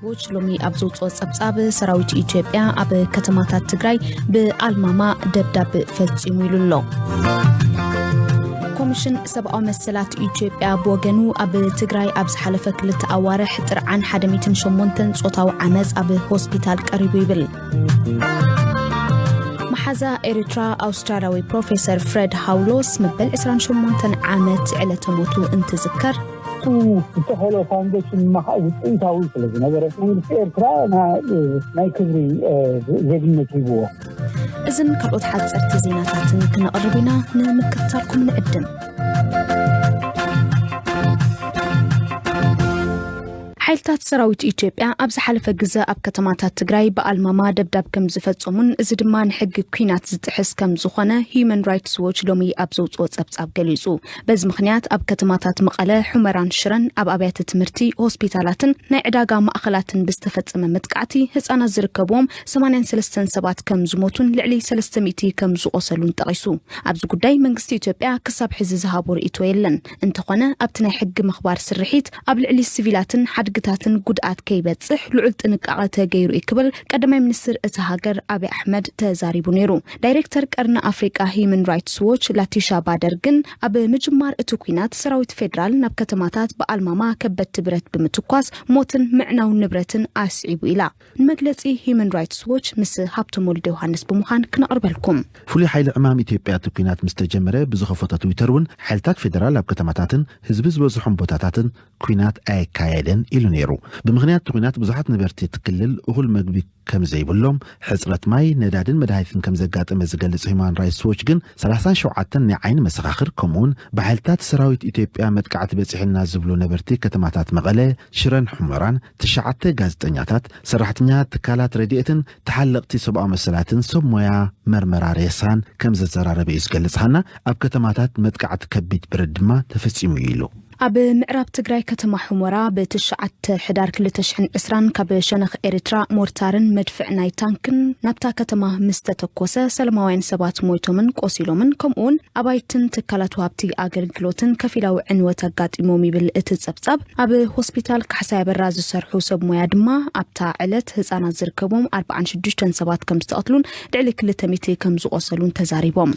ዎች ሎሚ ኣብ ዘውፅኦ ፀብፃብ፣ ሰራዊት ኢትዮጵያ ኣብ ከተማታት ትግራይ ብኣልማማ ደብዳብ ፈፂሙ ኢሉ ኣሎ። ኮሚሽን ሰብኣዊ መሰላት ኢትዮጵያ ብወገኑ፣ ኣብ ትግራይ ኣብ ዝሓለፈ ክልተ ኣዋርሕ ጥርዓን ሓደ ሚእትን ሸሞንተን ፆታዊ ዓመፅ ኣብ ሆስፒታል ቀሪቡ ይብል። መሓዛ ኤርትራ ኣውስትራልያዊ ፕሮፌሰር ፍሬድ ሃውሎስ መበል ዕስራን ሸሞንተን ዓመት ዕለተ ሞቱ እንትዝከር፣ እሱ ዝተኸሎ ፋውንዴሽን ማኻ ውፅኢታዊ ስለ ዝነበረ፣ መንግስቲ ኤርትራ ናይ ክብሪ ዜግነት ሂብዎ። እዝን ካልኦት ሓፀርቲ ዜናታትን ክነቕርብ ኢና፣ ንምክትታልኩም ንዕድም። ሓይልታት ሰራዊት ኢትዮጵያ ኣብ ዝሓለፈ ግዘ ኣብ ከተማታት ትግራይ ብኣልማማ ደብዳብ ከም ዝፈጸሙን፣ እዚ ድማ ንሕጊ ኲናት ዝጥሕስ ከም ዝኾነ ሂዩማን ራይትስ ዎች ሎሚ ኣብ ዘውጽኦ ጸብጻብ ገሊጹ። በዚ ምኽንያት ኣብ ከተማታት መቐለ፣ ሑመራን ሽረን፣ ኣብ ኣብያተ ትምህርቲ፣ ሆስፒታላትን ናይ ዕዳጋ ማእኸላትን ብዝተፈጸመ መጥቃዕቲ ህጻናት ዝርከብዎም ሰማንያን ሰለስተን ሰባት ከም ዝሞቱን ልዕሊ ሰለስተ ሚእቲ ከም ዝቖሰሉን ጠቒሱ። ኣብዚ ጉዳይ መንግስቲ ኢትዮጵያ ክሳብ ሕዚ ዝሃቦ ርእይቶ የለን። እንተኾነ ኣብቲ ናይ ሕጊ ምኽባር ስርሒት ኣብ ልዕሊ ሲቪላትን ሓድግታትን ጉድኣት ከይበጽሕ ልዑል ጥንቃቐ ተገይሩ እዩ ክብል ቀዳማይ ሚኒስትር እታ ሃገር ኣብይ ኣሕመድ ተዛሪቡ ነይሩ። ዳይሬክተር ቀርኒ ኣፍሪቃ ሂዩማን ራይትስ ዎች ላቲሻ ባደር ግን ኣብ ምጅማር እቲ ኲናት ሰራዊት ፌዴራል ናብ ከተማታት ብኣልማማ ከበድቲ ብረት ብምትኳስ ሞትን ምዕናው ንብረትን ኣስዒቡ ኢላ። ንመግለጺ ሂዩማን ራይትስ ዎች ምስ ሃብቶም ወልደ ዮሃንስ ብምዃን ክነቕርበልኩም። ፍሉይ ሓይሊ ዕማም ኢትዮጵያ እቲ ኲናት ምስ ተጀመረ ብዝኸፈቶ ትዊተር እውን ሓይልታት ፌደራል ኣብ ከተማታትን ህዝቢ ዝበዝሖም ቦታታትን ኲናት ኣየካየደን ኢሉ ነይሩ። ብምኽንያት እቲ ኲናት ብዙሓት ነበርቲ እቲ ክልል እኹል መግቢ ከም ዘይብሎም፣ ሕፅረት ማይ፣ ነዳድን መድሃኒትን ከም ዘጋጠመ ዝገልጽ ሂዩማን ራይትስ ዎች ግን ሰላሳን ሸውዓተን ናይ ዓይኒ መሰኻኽር ከምኡውን ብሓይልታት ሰራዊት ኢትዮጵያ መጥቃዕቲ በፂሑና ዝብሉ ነበርቲ ከተማታት መቐለ፣ ሽረን ሑመራን ትሽዓተ ጋዜጠኛታት፣ ሰራሕተኛ ትካላት ረድኤትን ተሓለቕቲ ሰብኣዊ መሰላትን ሰብ ሞያ መርመራ ሬሳን ከም ዘዘራረበ እዩ ዝገልጽ። ሃና ኣብ ከተማታት መጥቃዕቲ ከቢድ ብረት ድማ ተፈጺሙ እዩ ኢሉ። ኣብ ምዕራብ ትግራይ ከተማ ሑመራ ብትሽዓተ ሕዳር ክልተ ሽሕን ዕስራን ካብ ሸነኽ ኤርትራ ሞርታርን መድፍዕ ናይ ታንክን ናብታ ከተማ ምስ ተተኮሰ ሰላማውያን ሰባት ሞይቶምን ቆሲሎምን ከምኡውን ኣባይትን ትካላት ወሃብቲ ኣገልግሎትን ከፊላዊ ዕንወት ኣጋጢሞም ይብል እቲ ጸብጻብ። ኣብ ሆስፒታል ካሕሳይ ኣበራ ዝሰርሑ ሰብ ሞያ ድማ ኣብታ ዕለት ህጻናት ዝርከቦም ኣርባዓን ሽዱሽተን ሰባት ከም ዝተቐትሉን ልዕሊ ክልተ ሚእቲ ከም ዝቖሰሉን ተዛሪቦም።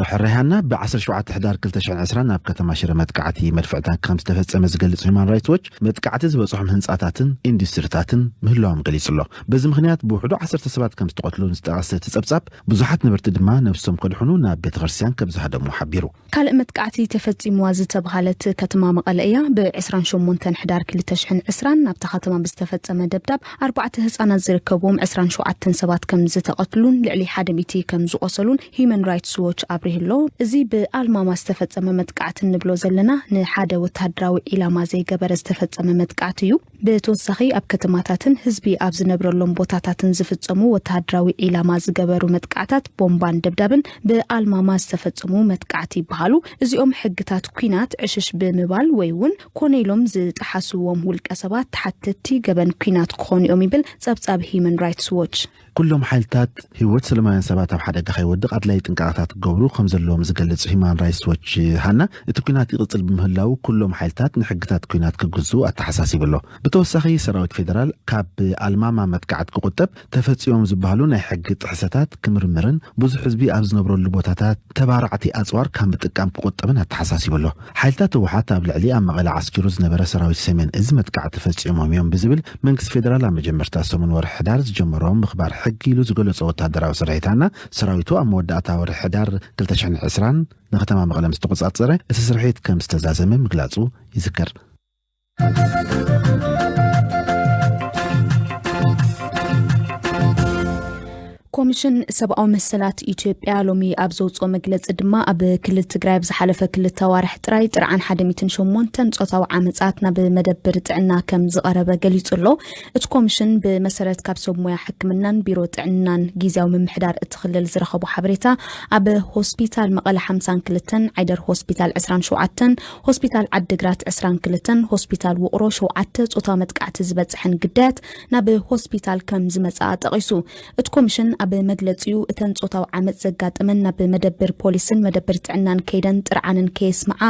ሕራይ ሃና ብ ዓሰርተ ሸውዓተ ሕዳር ክልተ ሽሕን ዕስራን ኣብ ከተማ ሽረ መጥቃዕቲ መድፍዕ ታንኪ ከም ዝተፈጸመ ዝገልጽ ሂዩማን ራይትስ ዎች፣ መጥቃዕቲ ዝበጽሖም ህንጻታትን ኢንዱስትሪታትን ምህላዎም ገሊጹ ኣሎ። በዚ ምኽንያት ብውሕዱ ዓሰርተ ሰባት ከም ዝተቐትሉ ዝጠቐሰ እቲ ጸብጻብ፣ ብዙሓት ነበርቲ ድማ ነብሶም ከድሕኑ ናብ ቤተ ክርስቲያን ከም ዝሃደሙ ሓቢሩ። ካልእ መጥቃዕቲ ተፈጺምዋ ዝተብሃለት ከተማ መቐለ እያ። ብ ዕስራን ሸሞንተን ሕዳር ክልተ ሽሕን ዕስራን ናብታ ከተማ ብዝተፈጸመ ደብዳብ ኣርባዕተ ህጻናት ዝርከብዎም ዕስራን ሸውዓተን ሰባት ከም ዝተቐትሉን ልዕሊ ሓደ ሚእቲ ከም ዝቖሰሉን ሂዩማን ራይትስ ዎች ኣብሪሁ ኣሎ። እዚ ብኣልማማ ዝተፈጸመ መጥቃዕቲ እንብሎ ዘለና ንሓደ ወተሃደራዊ ዒላማ ዘይገበረ ዝተፈጸመ መጥቃዕቲ እዩ። ብተወሳኺ ኣብ ከተማታትን ህዝቢ ኣብ ዝነብረሎም ቦታታትን ዝፍጸሙ ወተሃደራዊ ዒላማ ዝገበሩ መጥቃዕታት ቦምባን ደብዳብን ብኣልማማ ዝተፈጸሙ መጥቃዕቲ ይበሃሉ። እዚኦም ሕግታት ኲናት ዕሽሽ ብምባል ወይ እውን ኮነ ኢሎም ዝጠሓስዎም ውልቀ ሰባት ተሓተትቲ ገበን ኲናት ክኾኑ እዮም ይብል ጸብጻብ ሂዩማን ራይትስ ዎች። ኩሎም ሓይልታት ህይወት ሰላማውያን ሰባት ኣብ ሓደጋ ከይወድቕ ኣድላዪ ጥንቃቐታት ክገብሩ ከም ዘለዎም ዝገልጽ ሂዩማን ራይትስ ዎች፣ ሃና እቲ ኲናት ይቕጽል ብምህላዉ ኩሎም ሓይልታት ንሕግታት ኲናት ክግዝኡ ኣተሓሳሲቡ ኣሎ። ብተወሳኺ ሰራዊት ፌደራል ካብ ኣልማማ መጥቃዕቲ ክቑጠብ፣ ተፈጺሞም ዝበሃሉ ናይ ሕጊ ጥሕሰታት ክምርምርን ብዙሕ ህዝቢ ኣብ ዝነብረሉ ቦታታት ተባራዕቲ ኣጽዋር ካብ ምጥቃም ክቑጠብን ኣተሓሳሲቡ ኣሎ። ሓይልታት ህወሓት ኣብ ልዕሊ ኣብ መቐለ ዓስኪሩ ዝነበረ ሰራዊት ሰሜን እዚ መጥቃዕቲ ፈጺሞም እዮም ብዝብል መንግስቲ ፌደራል ኣብ መጀመርታ ሰሙን ወርሒ ሕዳር ዝጀመሮ ምኽባር ሕጊ ኢሉ ዝገለጾ ወተሃደራዊ ስርሒት ሃና፣ ሰራዊቱ ኣብ መወዳእታ ወርሒ ሕዳር ክልተ ሽሕን ዕስራን ንከተማ መቐለ ምስ ተቖጻጸረ እቲ ስርሒት ከም ዝተዛዘመ ምግላጹ ይዝከር። ኮሚሽን ሰብኣዊ መሰላት ኢትዮጵያ ሎሚ ኣብ ዘውፅኦ መግለፂ ድማ ኣብ ክልል ትግራይ ኣብ ዝሓለፈ ክልተ ኣዋርሕ ጥራይ ጥርዓን ሓደ ሚእትን ሸሞንተን ፆታዊ ዓመፃት ናብ መደብር ጥዕና ከም ዝቐረበ ገሊፁ ኣሎ። እቲ ኮሚሽን ብመሰረት ካብ ሰብ ሞያ ሕክምናን ቢሮ ጥዕናን ግዝያዊ ምምሕዳር እቲ ክልል ዝረኸቦ ሓበሬታ ኣብ ሆስፒታል መቐለ ሓምሳን ክልተን ዓይደር ሆስፒታል ዕስራን ሸውዓተን ሆስፒታል ዓድግራት ዕስራን ክልተን ሆስፒታል ውቕሮ ሸውዓተ ፆታዊ መጥቃዕቲ ዝበፅሐን ግዳያት ናብ ሆስፒታል ከም ዝመፅኣ ጠቒሱ። እቲ ኮሚሽን ኣብ መግለጺኡ፣ እተን ጾታዊ ዓመጽ ዘጋጠመን ናብ መደብር ፖሊስን መደብር ጥዕናን ከይደን ጥርዓንን ከየስምዓ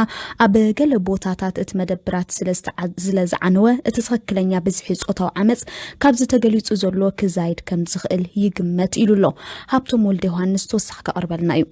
ኣብ ገለ ቦታታት እቲ መደብራት ስለ ዝተዓ-፣ ስለ ዝዓነወ፣ እቲ ትኽክለኛ ብዝሒ ጾታዊ ዓመጽ ካብዚ ተገሊጹ ዘሎ ክዛይድ ከም ዝኽእል ይግመት ኢሉ ኣሎ። ሃብቶም ወልደ ዮሃንስ ተወሳኺ ከቕርበልና እዩ።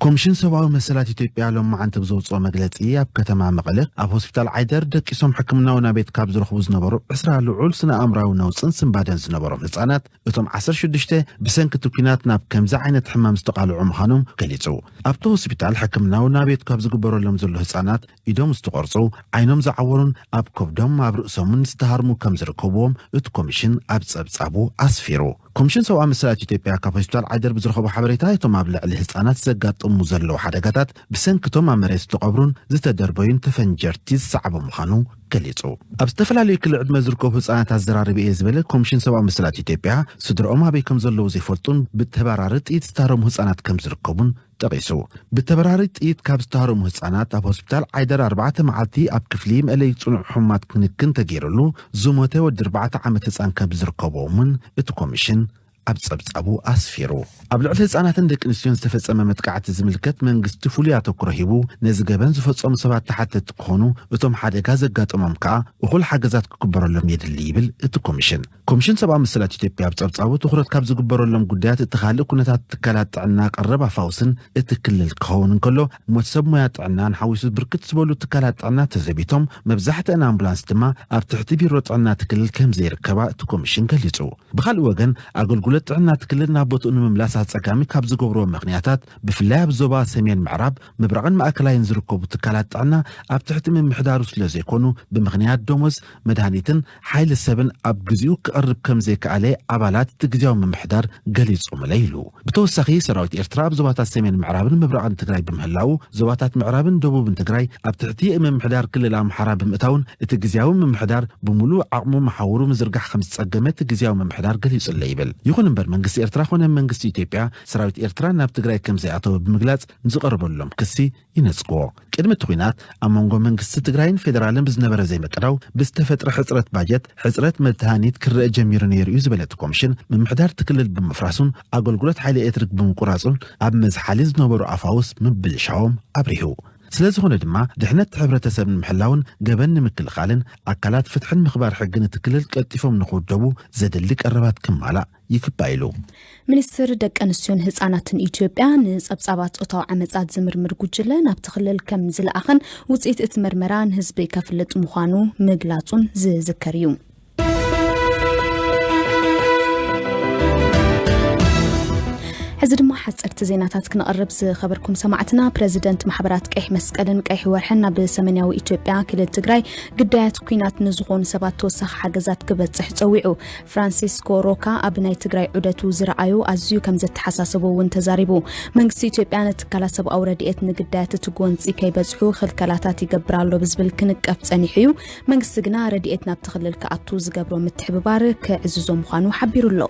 ኮሚሽን ሰብኣዊ መሰላት ኢትዮጵያ ሎማዓንቲ ብዘውፅኦ መግለፂ፣ ኣብ ከተማ መቐለ ኣብ ሆስፒታል ዓይደር ደቂሶም ሕክምናዊ ናቤት ካብ ዝረኽቡ ዝነበሩ ዕስራ ልዑል ስነ ኣእምራዊ ነውፅን ስንባደን ዝነበሮም ህፃናት፣ እቶም ዓሰርተ ሽዱሽተ ብሰንኪ እቲ ኲናት ናብ ከምዚ ዓይነት ሕማም ዝተቓልዑ ምዃኖም ገሊፁ። ኣብቲ ሆስፒታል ሕክምናዊ ናቤት ካብ ዝግበረሎም ዘሎ ህፃናት ኢዶም ዝተቖርፁ፣ ዓይኖም ዝዓወሩን ኣብ ከብዶም ኣብ ርእሶምን ዝተሃርሙ ከም ዝርከብዎም እቲ ኮሚሽን ኣብ ጸብጻቡ ኣስፊሩ። ኮሚሽን ሰብኣዊ መሰላት ኢትዮጵያ ካብ ሆስፒታል ዓይደር ብዝረኸቦ ሓበሬታ፣ እቶም ኣብ ልዕሊ ህጻናት ዘጋጥሙ ዘለዉ ሓደጋታት ብሰንክቶም ኣብ መሬት ዝተቐብሩን ዝተደርበዩን ተፈንጀርቲ ዝሰዓበ ምዃኑ ገሊጹ። ኣብ ዝተፈላለዩ ክሊ ዕድመ ዝርከቡ ህጻናት ኣዘራሪበ እየ ዝበለ ኮሚሽን ሰብኣዊ መሰላት ኢትዮጵያ፣ ስድራኦም ኣበይ ከም ዘለዉ ዘይፈልጡን ብተበራሪ ጥይት ዝተሃረሙ ህጻናት ከም ዝርከቡን ጠቒሱ። ብተበራሪ ጥይት ካብ ዝተሃረሙ ህጻናት ኣብ ሆስፒታል ዓይደር ኣርባዕተ መዓልቲ ኣብ ክፍሊ መእለይ ጽኑዕ ሕሙማት ክንክን ተገይሩሉ፣ ዝሞተ ወዲ ኣርባዕተ ዓመት ህጻን ከም ዝርከቦም እውን እቲ ኮሚሽን ኣብ ጸብጻቡ ኣስፊሩ። ኣብ ልዕሊ ህጻናትን ደቂ ኣንስትዮን ዝተፈጸመ መጥቃዕቲ ዝምልከት መንግስቲ ፍሉይ ኣተኩሮ ሂቡ፣ ነዚ ገበን ዝፈጸሙ ሰባት ተሓተትቲ ክኾኑ፣ እቶም ሓደጋ ዘጋጠሞም ከኣ እኹል ሓገዛት ክግበረሎም የድሊ ይብል እቲ ኮሚሽን። ኮሚሽን ሰብኣዊ መሰላት ኢትዮጵያ ኣብ ጸብጻቡ ትኹረት ካብ ዝግበረሎም ጉዳያት እቲ ካልእ ኩነታት ትካላት ጥዕና ቀረብ ኣፋውስን እቲ ክልል ክኸውን እንከሎ፣ ሞት ሰብ ሞያ ጥዕናን ሓዊሱ ብርክት ዝበሉ ትካላት ጥዕና ተዘቢቶም፣ መብዛሕትአን ኣምቡላንስ ድማ ኣብ ትሕቲ ቢሮ ጥዕና እቲ ክልል ከም ዘይርከባ እቲ ኮሚሽን ገሊጹ። ብኻልእ ወገን፣ ኣገልግሎት ጥዕና እቲ ክልል ናብ ቦትኡ ንምምላስ ኣጸጋሚ ካብ ዝገብርዎ ምኽንያታት፣ ብፍላይ ኣብ ዞባ ሰሜን ምዕራብ፣ ምብራቕን ማእከላይን ዝርከቡ ትካላት ጥዕና ኣብ ትሕቲ ምምሕዳሩ ስለ ዘይኮኑ፣ ብምኽንያት ደሞዝ፣ መድሃኒትን ሓይሊ ሰብን ኣብ ግዜኡ ክቐርብ ከም ዘይከኣለ ኣባላት እቲ ግዜያዊ ምምሕዳር ገሊጾምለ ኢሉ። ብተወሳኺ፣ ሰራዊት ኤርትራ ኣብ ዞባታት ሰሜን ምዕራብን ምብራቕን ትግራይ ብምህላዉ፣ ዞባታት ምዕራብን ደቡብን ትግራይ ኣብ ትሕቲ ምምሕዳር ክልል ኣምሓራ ብምእታውን፣ እቲ ግዜያዊ ምምሕዳር ብምሉእ ዓቕሙ መሓውሩ ምዝርጋሕ ከም ዝጸገመ እቲ ግዜያዊ ምምሕዳር ገሊጹለ ይብል። ይኹን እምበር፣ መንግስቲ ኤርትራ ኮነ መንግስቲ ኢትዮጵያ ሰራዊት ኤርትራ ናብ ትግራይ ከም ዘይኣተወ ብምግላጽ፣ ንዝቐረበሎም ክሲ ይነጽግዎ። ቅድሚ እቲ ኲናት፣ ኣብ መንጎ መንግስቲ ትግራይን ፌደራልን ብዝነበረ ዘይምቅዳው ብዝተፈጥረ ሕጽረት ባጀት፣ ሕጽረት መድሃኒት ክረአ ጀሚሩ ነይሩ እዩ ዝበለ እቲ ኮሚሽን፣ ምምሕዳር እቲ ክልል ብምፍራሱን ኣገልግሎት ሓይሊ ኤሌክትሪክ ብምቁራጹን ኣብ መዝሓሊ ዝነበሩ ኣፋውስ ምብልሻዎም ኣብሪሁ። ስለ ዝኾነ ድማ፣ ድሕነት ሕብረተሰብ ንምሕላውን ገበን ንምክልኻልን ኣካላት ፍትሕን ምኽባር ሕግን እቲ ክልል ቀልጢፎም ንኽውደቡ ዘድሊ ቀረባት ክማላእ ይግባእ ኢሉ። ሚኒስትር ደቂ ኣንስትዮን ህጻናትን ኢትዮጵያ፣ ንጸብጻባት ጾታዊ ዓመጻት ዝምርምር ጉጅለ ናብቲ ክልል ከም ዝለኣኸን ውጽኢት እቲ መርመራ ንህዝቢ ከፍልጥ ምዃኑ ምግላጹን ዝዝከር እዩ። ሕዚ ድማ ሓጸርቲ ዜናታት ክነቕርብ። ዝኸበርኩም ሰማዕትና፣ ፕረዚደንት ማሕበራት ቀይሕ መስቀልን ቀይሕ ወርሕን ናብ ሰሜናዊ ኢትዮጵያ ክልል ትግራይ ግዳያት ኲናት ንዝኾኑ ሰባት ተወሳኺ ሓገዛት ክበጽሕ ጸዊዑ። ፍራንሲስኮ ሮካ ኣብ ናይ ትግራይ ዑደቱ ዝረኣዩ ኣዝዩ ከም ዘተሓሳሰቦ እውን ተዛሪቡ። መንግስቲ ኢትዮጵያ ንትካላት ሰብኣዊ ረድኤት ንግዳያት እቲ ጎንፂ ከይበጽሑ ክልከላታት ይገብር ኣሎ ብዝብል ክንቀፍ ጸኒሑ እዩ። መንግስቲ ግና ረድኤት ናብቲ ክልል ክኣቱ ዝገብሮ ምትሕብባር ክዕዝዞ ምዃኑ ሓቢሩ ኣሎ።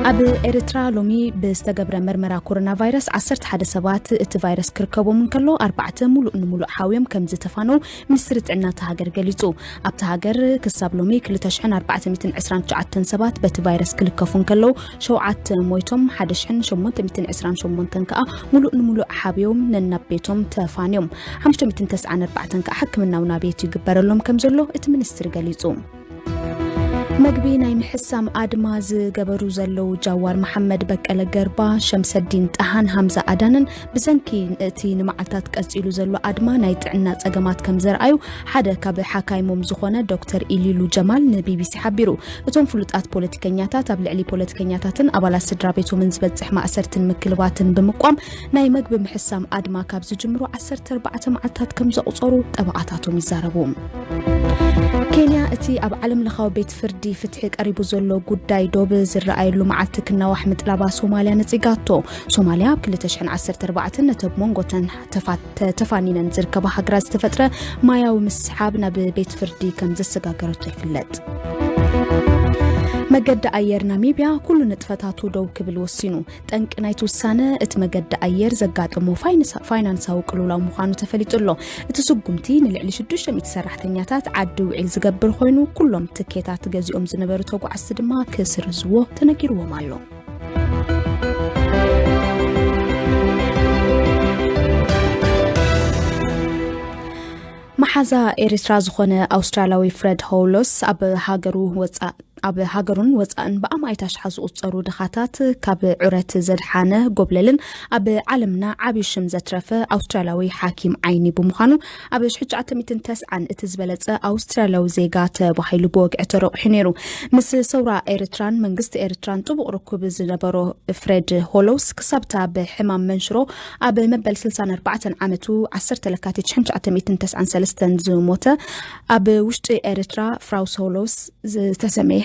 ኣብ ኤርትራ ሎሚ ብዝተገብረ መርመራ ኮሮና ቫይረስ ዓሰርተ ሓደ ሰባት እቲ ቫይረስ ክርከቦም እንከሎ፣ ኣርባዕተ ሙሉእ ንሙሉእ ሓውዮም ከም ዝተፋነው ሚኒስትሪ ጥዕና እታ ሃገር ገሊጹ። ኣብታ ሃገር ክሳብ ሎሚ ክልተ ሽሕን ኣርባዕተ ሚእትን ዕስራን ትሽዓተን ሰባት በቲ ቫይረስ ክልከፉ እንከለዉ፣ ሸውዓተ ሞይቶም፣ ሓደ ሽሕን ሸሞንተ ሚእትን ዕስራን ሸሞንተን ከኣ ሙሉእ ንሙሉእ ሓብዮም ነናብ ቤቶም ተፋንዮም። ሓሙሽተ ሚእትን ተስዓን ኣርባዕተን ከኣ ሕክምናዊ ናብየት ይግበረሎም ከም ዘሎ እቲ ሚኒስትሪ ገሊጹ። መግቢ ናይ ምሕሳም ኣድማ ዝገበሩ ዘለዉ ጃዋር መሓመድ፣ በቀለ ገርባ፣ ሸምሰዲን ጣሃን ሃምዛ ኣዳንን ብሰንኪ እቲ ንመዓልታት ቀጺሉ ዘሎ ኣድማ ናይ ጥዕና ጸገማት ከም ዘርኣዩ ሓደ ካብ ሓካይሞም ዝኾነ ዶክተር ኢሊሉ ጀማል ንቢቢሲ ሓቢሩ። እቶም ፍሉጣት ፖለቲከኛታት ኣብ ልዕሊ ፖለቲከኛታትን ኣባላት ስድራ ቤቶምን ዝበጽሕ ማእሰርትን ምክልባትን ብምቋም ናይ መግቢ ምሕሳም ኣድማ ካብ ዝጅምሩ ዓሰርተ ኣርባዕተ መዓልታት ከም ዘቑጸሩ ጠበቓታቶም ይዛረቡ። ኬንያ እቲ ኣብ ዓለም ለኻዊ ቤት ፍርዲ ፍትሒ ቀሪቡ ዘሎ ጉዳይ ዶብ ዝረኣየሉ መዓልቲ ክናዋሕ ምጥላባ ሶማልያ ነጺጋቶ። ሶማልያ ኣብ ክልተ ሽሕን ዓሰርተ ኣርባዕተን ነቲ ኣብ መንጎተን ተፋ-፣ ተ-፣ ተፋኒነን ዝርከባ ሃገራት ዝተፈጥረ ማያዊ ምስሓብ ናብ ቤት ፍርዲ ከም ዘሰጋገረቶ ይፍለጥ። መገዲ ኣየር ናሚብያ ኩሉ ንጥፈታቱ ደው ክብል ወሲኑ። ጠንቂ ናይቲ ውሳነ እቲ መገዲ ኣየር ዘጋጠሞ ፋይንሳ-፣ ፋይናንሳዊ ቅልውላው ምዃኑ ተፈሊጡ ኣሎ። እቲ ስጉምቲ ንልዕሊ ሽዱሽተ ሚእቲ ሰራሕተኛታት ዓዲ ውዒል ዝገብር ኮይኑ፣ ኩሎም ትኬታት ገዚኦም ዝነበሩ ተጓዓዝቲ ድማ ክስርዝዎ ተነጊርዎም ኣሎ። ሓዛ ኤርትራ ዝኾነ ኣውስትራልያዊ ፍሬድ ሆውሎስ ኣብ ሃገሩ ወጻእ ኣብ ሃገሩን ወጻእን ብኣማኢት ኣሽሓት ዝቑጸሩ ድኻታት ካብ ዑረት ዘድሓነ ጎብለልን ኣብ ዓለምና ዓብዩ ሽም ዘትረፈ ኣውስትራልያዊ ሓኪም ዓይኒ ብምዃኑ ኣብ ሽሕን ትሽዓተ ሚእትን ተስዓን እቲ ዝበለጸ ኣውስትራልያዊ ዜጋ ተባሂሉ ብወግዒ ተረቑሑ ነይሩ። ምስ ሰውራ ኤርትራን መንግስቲ ኤርትራን ጥቡቕ ርኩብ ዝነበሮ ፍሬድ ሆሎውስ ክሳብታ ብሕማም መንሽሮ ኣብ መበል ስልሳን ኣርባዕተን ዓመቱ ዓሰርተ ለካቲት ሽሕን ትሽዓተ ሚእትን ተስዓን ሰለስተን ዝሞተ ኣብ ውሽጢ ኤርትራ ፍራውስ ሆሎውስ ዝተሰመየ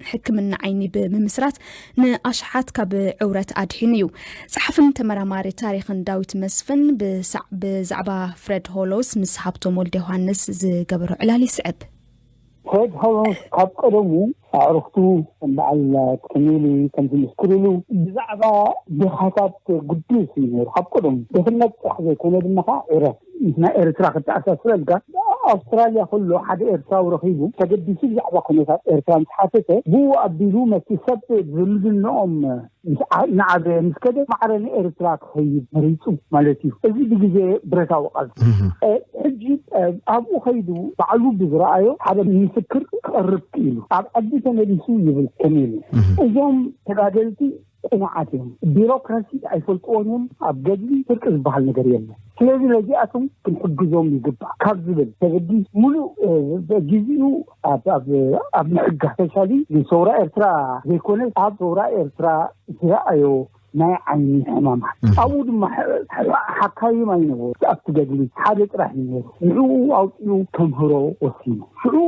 ሕክምና ዓይኒ ብምምስራት ንኣሽሓት ካብ ዕውረት ኣድሒኑ እዩ። ጸሓፍን ተመራማሪ ታሪኽን ዳዊት መስፍን ብሳዕ- ብዛዕባ ፍሬድ ሆሎውስ ምስ ሃብቶም ወልደ ዮሃንስ ዝገበሮ ዕላል ይስዕብ። ፍሬድ ሆሎውስ ካብ ቀደሙ ኣዕሩኽቱ ከም በዓል ክሜሊ ከም ዝምስክርሉ ብዛዕባ ድኻታት ግዱስ እዩ ነይሩ። ካብ ቀደሙ ድኽነት ጥራሕ ዘይኮነ ድማ ከዓ ዕረት ምስ ናይ ኤርትራ ክተኣሳስረልካ ኣውስትራልያ ከሎ ሓደ ኤርትራዊ ረኺቡ ተገዲሱ ብዛዕባ ኩነታት ኤርትራ ምስ ሓተተ ብኡ ኣቢሉ መሲ ሰብ ዝምድንኦም ምስ ዓ- እናዓበየ ምስ ከደ ማዕረ ንኤርትራ ክኸይድ መሪጹ ማለት እዩ። እዚ ብግዜ ብረታዊ ቃልሲ ሕጂ ኣብኡ ከይዱ ባዕሉ ብዝረኣዮ ሓደ ምስክር ክቐርብ ክኢሉ ኣብ ዓዲ ተመሊሱ ይብል ከሜል። እዞም ተጋደልቲ ቅኑዓት እዮም። ቢሮክራሲ ኣይፈልጥዎን እዮም። ኣብ ገድሊ ስርቂ ዝበሃል ነገር የለን። ስለዚ ነዚኣቶም ክንሕግዞም ይግባእ ካብ ዝብል ተበጊስ ሙሉእ ግዜኡ ኣብ ምሕጋዝ ስፔሻሊ ንሰውራ ኤርትራ ዘይኮነ ኣብ ሰውራ ኤርትራ ዝረኣዮ ናይ ዓይኒ ሕማማት ኣብኡ ድማ ሓካይም ኣይነበሩ ኣብቲ ገድሊ ሓደ ጥራሕ እዩ ነይሩ። ንዕኡ ኣውፅኡ ከምህሮ ወሲኑ ሽዑ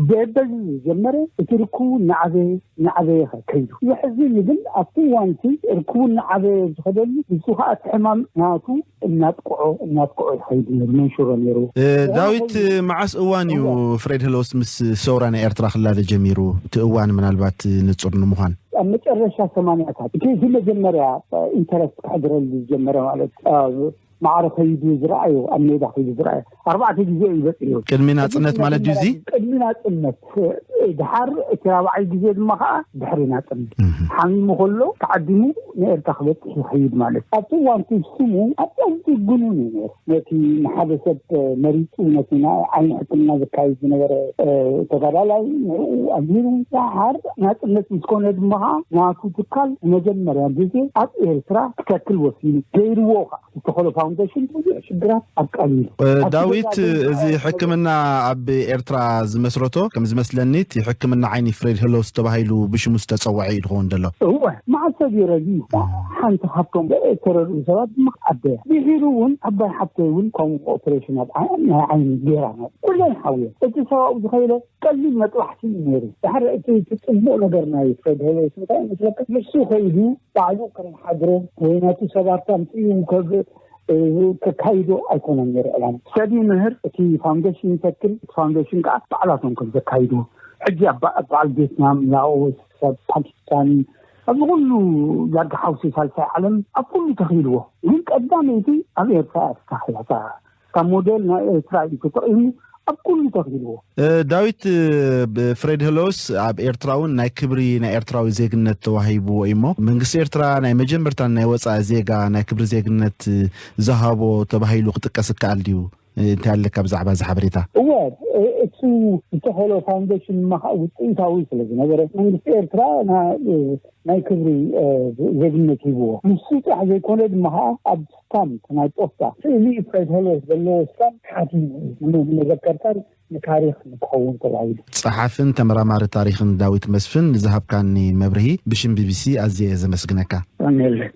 በበዚ ጀመረ። እቲ ርኩቡ እናዓበየ እናዓበየ ከይዱ። ዘሕዝን ግን ኣብቲ እዋንቲ ርኩቡ እናዓበየ ዝኸደሉ ንሱ ከዓ እቲ ሕማም ናቱ እናጥቅዖ እናጥቅዖ ይኸይድ ነይሩ መንሽሮ ነይሩ። ዳዊት፣ መዓስ እዋን እዩ ፍሬድ ህሎስ ምስ ሰውራ ናይ ኤርትራ ክላለ ጀሚሩ? እቲ እዋን ምናልባት ንጹር ንምዃን ኣብ መጨረሻ ሰማንያታት እቲ መጀመርያ ኢንተረስት ክሕድረሉ ዝጀመረ ማለት ማዕረ ከይዱ ዝረኣዩ ኣብ ሜዳ ከይዱ ዝረኣዩ ኣርባዕተ ግዜ እዩ በፂሑ። ቅድሚ ናፅነት ማለት ድዩ እዚ? ቅድሚ ናፅነት ድሓር እቲ ራብዓይ ግዜ ድማ ከዓ ድሕሪ ናፅነት ሓሚሙ ከሎ ተዓዲሙ ንኤርትራ ክበፅሕ ይኸይድ ማለት ኣብቲ እዋንቲ ስሙ ኣፀዚ ግኑን እዩ ነይሩ። ነቲ ንሓደ ሰብ መሪፁ ነቲ ናይ ዓይኒ ሕክምና ዘካይድ ዝነበረ ተጋዳላይ ንዕኡ ኣምሂሩ ድሓር ናፅነት ምስኮነ ድማ ከዓ ናቱ ትካል ንመጀመርያ ግዜ ኣብ ኤርትራ ክተክል ወሲኑ ገይርዎ ከዓ ዝተኸሎ ፋውንዴሽን ብዙሕ ሽግራት ኣቃሊሉ። ዳዊት፣ እዚ ሕክምና ኣብ ኤርትራ ዝመስረቶ ከም ዝመስለኒ እቲ ሕክምና ዓይኒ ፍሬድ ህሎስ ተባሂሉ ብሽሙ ዝተፀውዐ እዩ ዝኸውን ዘሎ። እወ፣ መዓስ ሰብ ይረድዩ ሓንቲ ካብቶም ተረድኡ ሰባት ድማ ኣደያ ድሒሩ እውን ዓባይ ሓብተይ እውን ከምኡ ኦፕሬሽን ኣብ ናይ ዓይኒ ገይራ ኩለን ሓውዮ እቲ ሰብኣኡ ዝኸይለ ቀሊል መጥባሕቲ እዩ ነይሩ። ድሕሪ እቲ እቲ ፅቡቕ ነገር ናይ ፍሬድ ሆሎስ እንታይ መስለካ ንሱ ከይዱ ባዕሉ ከም ሓድሮ ወይ ናቱ ሰባት ኣምፅኡ ከካይዶ ኣይኮነን ነይሩ ዕላማ። ስተዲ ምህር እቲ ፋውንዴሽን ይተክል እቲ ፋውንዴሽን ከዓ ባዕላቶም ከም ዘካይድዎ ሕጂ በዓል ቬትናም፣ ላኦስ፣ ሰብ ፓኪስታን ኣብዚ ኩሉ ዳርጋ ሓውሲ ሳልሳይ ዓለም ኣብ ኩሉ ተኽኢልዎ ግን ቀዳመይቲ ኣብ ኤርትራ እያ ተታኺላ። ካብ ሞዴል ናይ ኤርትራ እዩ ተጠቒሙ ኣብ ኩሉ ተኽኢልዎ። ዳዊት፣ ፍሬድ ህሎስ ኣብ ኤርትራ እውን ናይ ክብሪ ናይ ኤርትራዊ ዜግነት ተዋሂብዎ እዩ እሞ መንግስቲ ኤርትራ ናይ መጀመርታ ናይ ወፃኢ ዜጋ ናይ ክብሪ ዜግነት ዝሃቦ ተባሂሉ ክጥቀስ ይከኣል ድዩ? እንታይ ኣለካ ብዛዕባ እዚ ሓበሬታ? እወ፣ እሱ ዝተኸሎ ፋውንዴሽን ድማ ከዓ ውፅኢታዊ ስለዝነበረ መንግስቲ ኤርትራ ናይ ክብሪ ዜግነት ሂብዎ። ንሱ ጥራሕ ዘይኮነ ድማ ከዓ ኣብ ስታምፕ ናይ ፖስታ ስእሊ ፕሬስ ሄሎስ ዘለዎ ስታምፕ ሓቲሙ ንመዘከርታን ንታሪክ ንክኸውን ተባሂሉ። ጸሓፍን ተመራማሪ ታሪክን ዳዊት መስፍን ንዝሃብካኒ መብርሂ ብሽም ቢቢሲ ኣዝየ እየ ዘመስግነካ። ቀንየለይ።